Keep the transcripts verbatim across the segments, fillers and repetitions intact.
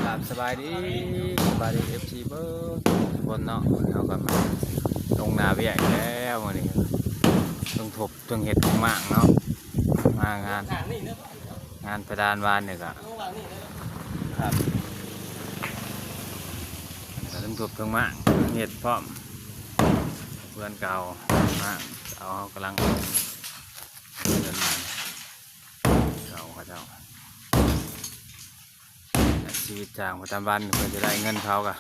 ครับ สบายดี สบายดี เอฟซี เบิดทุกคนเนาะ เฮาก็มาลงนาเวียอีกแล้วมื้อนี้ เทิงถบเทิงเฮ็ดเทิงหมางเนาะ มางาน งานเพดานวานนี่ก็ ครับ ก็เทิงถบเทิงหมาง เฮ็ดพร้อม เพื่อนเก่า หมางเก่า เฮากำลัง เดินมา เก่าเขาเจ้า ชีวิตจ้างประจำวัน เพื่อจะได้เงินเขาก็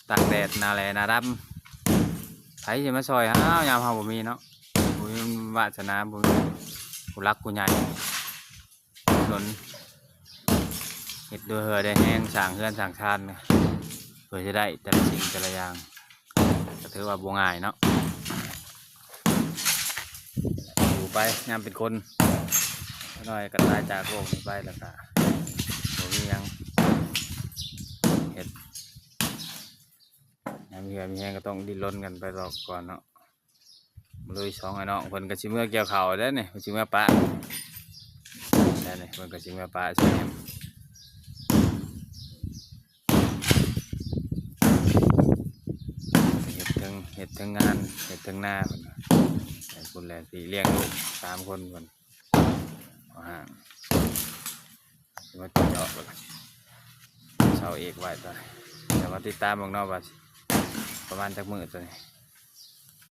ตากแดดหน้าแลหน้าดำ ไผสิมาซอยเฮายามเฮาบ่มีเนาะ บ่มีวาสนา บ่มีผู้หลักผู้ใหญ่หนุน เฮ็ดด้วยเหือด้วยแฮง สร้างเฮือนสร้างชานนะ เพื่อจะได้แต่ละสิ่งแต่ละอย่าง ก็ถือว่าบ่ง่ายเนาะ อยู่ไปยามเป็นคน น้อยก็ตายจากโลกนี้ไปแล้วก็บ่มีหยังเฮ็ด ยามมีเหือมีแฮงก็ต้องดิ้นรนกันไปต่อก่อนเนาะ ลุยสองไอ้น้องเพิ่นก็สิเมือเกี่ยวข้าวแล้วนี่ เพิ่นสิเมือปะแล้วนี่ เพิ่นก็สิเมือปะสิแหม เฮ็ดเทิง เฮ็ดเทิงงาน เฮ็ดเทิงนาเพิ่นว่า ให้คุณแลสิเลี้ยงลูกสามคนเพิ่น เอาห่าง สิมาเจาะเบิ่ง เสาเอกไว้ตอนนี้ เดี๋ยวมาติดตามเบิ่งเนาะว่าประมาณจักมื้อตัวนี้